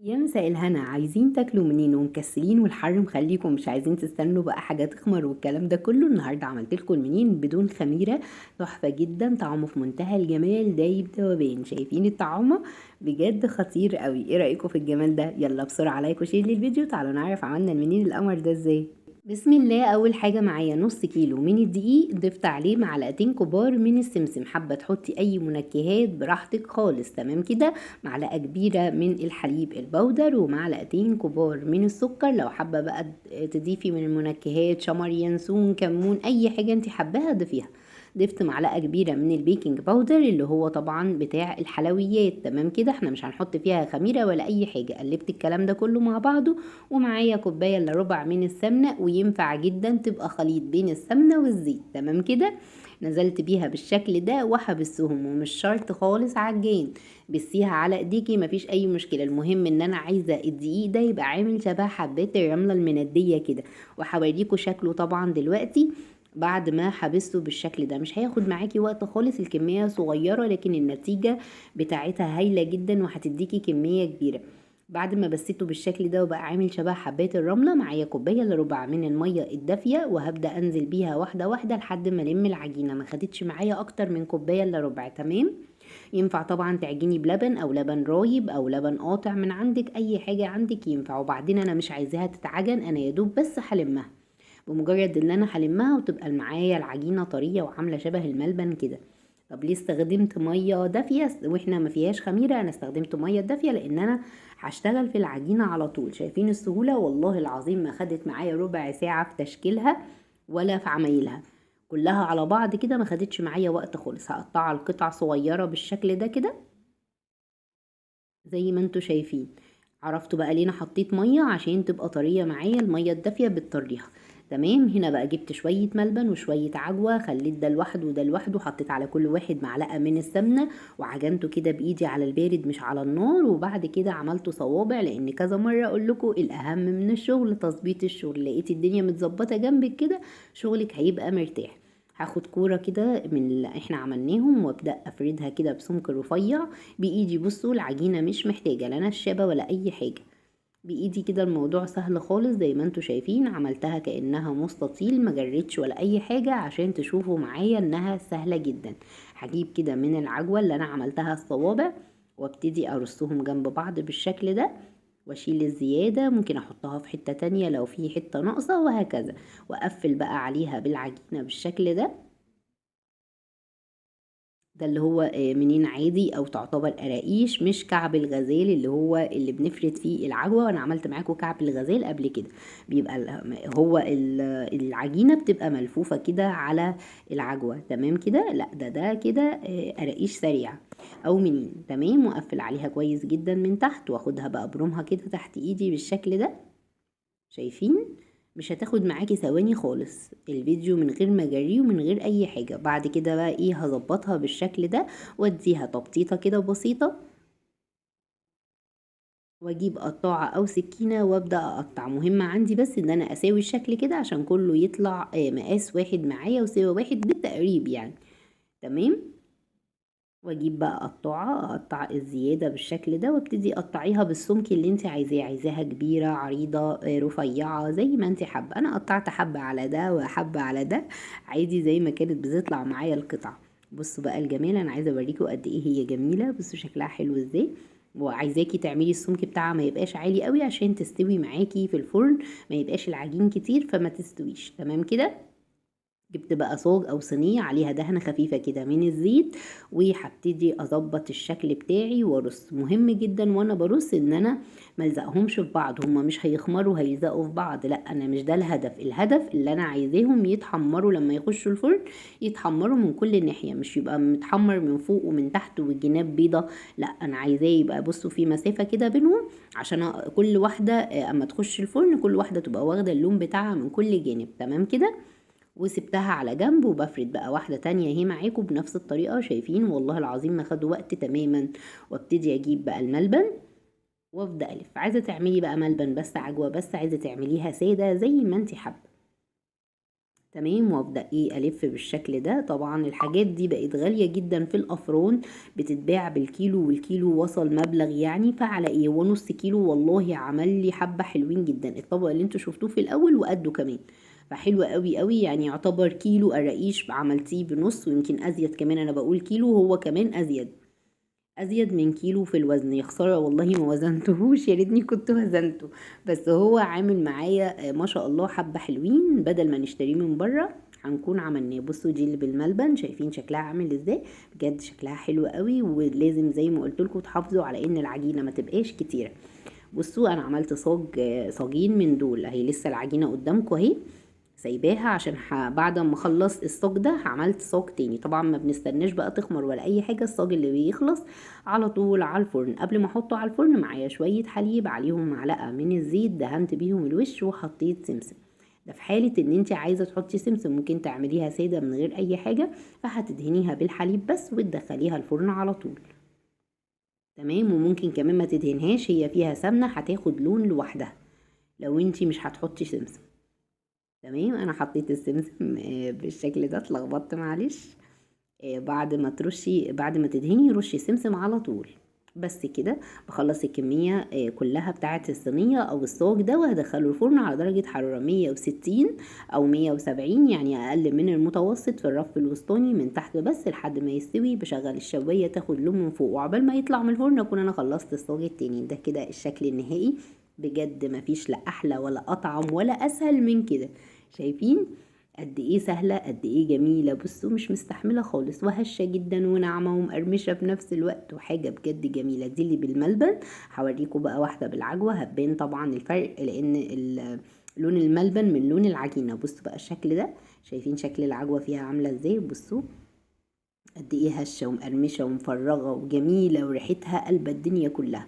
يا مساء الهنا. عايزين تاكلوا منين ومكسلين والحر مخليكم مش عايزين تستنوا بقى حاجة تخمر والكلام ده كله؟ النهارده عملت لكم المنين بدون خميره، تحفة جدا، طعمه في منتهى الجمال، دايب ذوبان. شايفين الطعامه؟ بجد خطير قوي. ايه رايكم في الجمال ده؟ يلا بسرعة like و share للفيديو، تعالوا نعرف عملنا المنين القمر ده ازاي. بسم الله. اول حاجة معايا نص كيلو من الدقيق، ضفت عليه معلقتين كبار من السمسم، حابة تحطي اي منكهات براحتك خالص، تمام كده. معلقه كبيرة من الحليب البودر ومعلقتين كبار من السكر، لو حابة بقى تضيفي من المنكهات شمر، ينسون، كمون، اي حاجة انت حباها ضيفيها. ضفت معلقه كبيرة من ال baking powder اللي هو طبعا بتاع الحلويات، تمام كده. احنا مش هنحط فيها خميره ولا اي حاجة. قلبت الكلام ده كله مع بعضه، ومعايا كوباية الا ربع من السمنة، وينفع جدا تبقى خليط بين السمنة والزيت، تمام كده. نزلت بيها بالشكل ده وحبسهم، ومش شرط خالص عجين، بسيها على ايديكي مفيش اي مشكلة. المهم ان انا عايزه الدقيق ده يبقى عامل شبه حبات الرملة المنديه كده، وهوريكوا شكله طبعا دلوقتي بعد ما حبسته بالشكل ده. مش هياخد معاكي وقت خالص، الكمية صغيرة لكن النتيجة بتاعتها هايلة جدا وهتديكي كمية كبيرة. بعد ما بسيته بالشكل ده وبقى عامل شبه حبات الرملة، معايا كوباية الا ربع من المية الدافية، وهبدأ انزل بيها واحدة واحدة لحد ما الم العجينة. ما خدتش معايا اكتر من كوباية الا ربع، تمام. ينفع طبعا تعجني بلبن او لبن رايب او لبن قاطع من عندك، اي حاجة عندك ينفع. وبعدين انا مش عايزاها تتعجن، انا يا دوب بس هلمها، بمجرد ان انا هلمها وتبقى معايا العجينة طرية وعامله شبه الملبن كده. طب ليه استخدمت مية دافيه واحنا ما فيهاش خميره؟ انا استخدمت مية دافيه لان انا هشتغل في العجينة على طول. شايفين السهولة؟ والله العظيم ما خدت معايا ربع ساعة في تشكيلها ولا في عمايلها، كلها على بعض كده ما خدتش معايا وقت خالص. هقطعها لقطع صغيرة بالشكل ده كده زي ما انتوا شايفين. عرفتوا بقى ليه انا حطيت مية؟ عشان تبقى طرية معايا، المية الدافيه بتطريها، تمام. هنا بقى جبت شوية ملبن وشوية عجوه، خليت ده لوحده وده لوحده، حطيت على كل واحد معلقه من السمنة وعجنته كده بايدي على البارد مش على النار. وبعد كده عملته صوابع، لان كذا مرة اقول لكم الاهم من الشغل تظبيط الشغل. لقيتي الدنيا متظبطه جنبك كده شغلك هيبقى مرتاح. هاخد كورة كده من اللي احنا عملناهم وابدا افردها كده بسمك رفيع بايدي. بصوا العجينة مش محتاجه لا نشابه ولا اي حاجة، بايدي كده الموضوع سهل خالص زي ما انتوا شايفين. عملتها كانها مستطيل، ما جريتش ولا اي حاجة عشان تشوفوا معايا انها سهلة جدا. هجيب كده من العجوه اللي انا عملتها الصوابع وابتدي ارصهم جنب بعض بالشكل ده، واشيل الزيادة، ممكن احطها في حتة تانية لو في حتة ناقصه وهكذا. واقفل بقى عليها بالعجينه بالشكل ده. ده اللي هو منين عادي او تعتبر قراقيش، مش كعب الغزال اللي هو اللي بنفرد فيه العجوه. وانا عملت معاكم كعب الغزال قبل كده، بيبقى هو العجينة بتبقى ملفوفه كده على العجوه، تمام كده. لا ده كده قراقيش سريعة او منين، تمام. واقفل عليها كويس جدا من تحت، واخدها بقى برمها كده تحت ايدي بالشكل ده. شايفين؟ مش هتاخد معاكي ثواني خالص الفيديو من غير ما اجريه ومن غير اي حاجة. بعد كده بقى ايه، هظبطها بالشكل ده واديها تبطيطه كده بسيطة، واجيب قطاعه او سكينة وابدا اقطع. مهم عندي بس ان انا اساوي الشكل كده عشان كله يطلع مقاس واحد معايا وسوا واحد بالتقريب يعني، تمام. واجيب بقى قطاعه اقطع الزيادة بالشكل ده، وابتدي اقطعيها بالسمك اللي انت عايزاه، عايزاها كبيرة عريضة رفيعة زي ما انت حابة. انا قطعت حبه على ده وحبه على ده عادي زي ما كانت بتطلع معايا القطعة. بصوا بقى الجمال، انا عايزه اوريكم قد ايه هي جميلة. بصوا شكلها حلو ازاي. وعايزاكي تعملي السمك بتاعها ما يبقاش عالي قوي عشان تستوي معاكي في الفرن، ما يبقاش العجين كتير فما تستويش، تمام كده. جبت بقى صاج او صينية عليها دهنه خفيفة كده من الزيت، وهبتدي اظبط الشكل بتاعي وارص. مهم جدا وانا برص ان انا ملزقهمش في بعض، هما مش هيخمروا هيلزقوا في بعض، لا انا مش ده الهدف. الهدف اللي انا عايزاهم يتحمروا لما يخشوا الفرن، يتحمروا من كل ناحية، مش يبقى متحمر من فوق ومن تحت والجناب بيضة، لا انا عايزاه يبقى بصوا في مسافة كده بينهم، عشان كل واحدة اما تخش الفرن كل واحدة تبقى واخده اللون بتاعها من كل جانب، تمام كده. وسبتها على جنب، وبفرد بقى واحدة تانية اهي معاكم بنفس الطريقة. شايفين؟ والله العظيم ما خدوا وقت تماما. وابتدي اجيب بقى الملبن وابدا الف. عايزة تعملي بقى ملبن بس، عجوة بس، عايزة تعمليها سادة زي ما انت حابة. تمام. وابدا ايه الف بالشكل ده. طبعا الحاجات دي بقت غالية جدا في الافران، بتتباع بالكيلو، والكيلو وصل مبلغ يعني، فعلى ايه ونص كيلو والله عمل لي حبه حلوين جدا. الطبق اللي انتوا شفتوه في الاول وقده كمان، فحلو قوي قوي يعني. يعتبر كيلو قراقيش عملتيه بنص، ويمكن ازيد كمان، انا بقول كيلو هو كمان ازيد من كيلو في الوزن. يا خسارة والله ما وزنتهوش، يا ريتني كنت وزنته، بس هو عامل معايا ما شاء الله حبه حلوين، بدل ما نشتريه من بره هنكون عملناه. بصوا دي اللي بالملبن، شايفين شكلها عامل ازاي؟ بجد شكلها حلو قوي. ولازم زي ما قلت لكم تحافظوا على ان العجينة ما تبقاش كتيرة. بصوا انا عملت صاجين من دول اهي، لسه العجينة قدامكم اهي، سايباها عشان بعد ما اخلص الصاج ده عملت صاج تاني. طبعا ما بنستناش بقى تخمر ولا اي حاجة، الصاج اللي بيخلص على طول على الفرن. قبل ما احطه على الفرن معايا شوية حليب عليهم معلقه من الزيت، دهنت بيهم الوش وحطيت سمسم. ده في حاله ان انت عايزه تحطي سمسم، ممكن تعمليها ساده من غير اي حاجة، فهتدهنيها بالحليب بس وتدخليها الفرن على طول. تمام. وممكن كمان ما تدهنهاش، هي فيها سمنه هتاخد لون لوحدها لو انت مش هتحطي سمسم. تمام. انا حطيت السمسم بالشكل ده، اتلخبطت معلش. بعد ما ترشي، بعد ما تدهني رشي سمسم على طول. بس كده بخلص الكمية كلها بتاعة الصينية او الصاج ده، وهدخله الفرن على درجة حرارة 160 او 170، يعني اقل من المتوسط، في الرف الوسطاني من تحت بس لحد ما يستوي. بشغل الشواية تاخد لون من فوق، وعقبال ما يطلع من الفرن اكون انا خلصت الصاج التاني. ده كده الشكل النهائي، بجد مفيش لا احلى ولا اطعم ولا اسهل من كده. شايفين قد ايه سهلة، قد ايه جميلة. بصوا مش مستحملة خالص، وهشة جدا وناعمة ومقرمشة في نفس الوقت، وحاجة بجد جميلة. دي اللي بالملبن، هوريكم بقى واحدة بالعجوة، هتبان طبعا الفرق لان لون الملبن من لون العجينة. بصوا بقى الشكل ده، شايفين شكل العجوة فيها عاملة ازاي؟ بصوا قد ايه هشة ومقرمشة ومفرغة وجميلة، وريحتها قلب الدنيا كلها.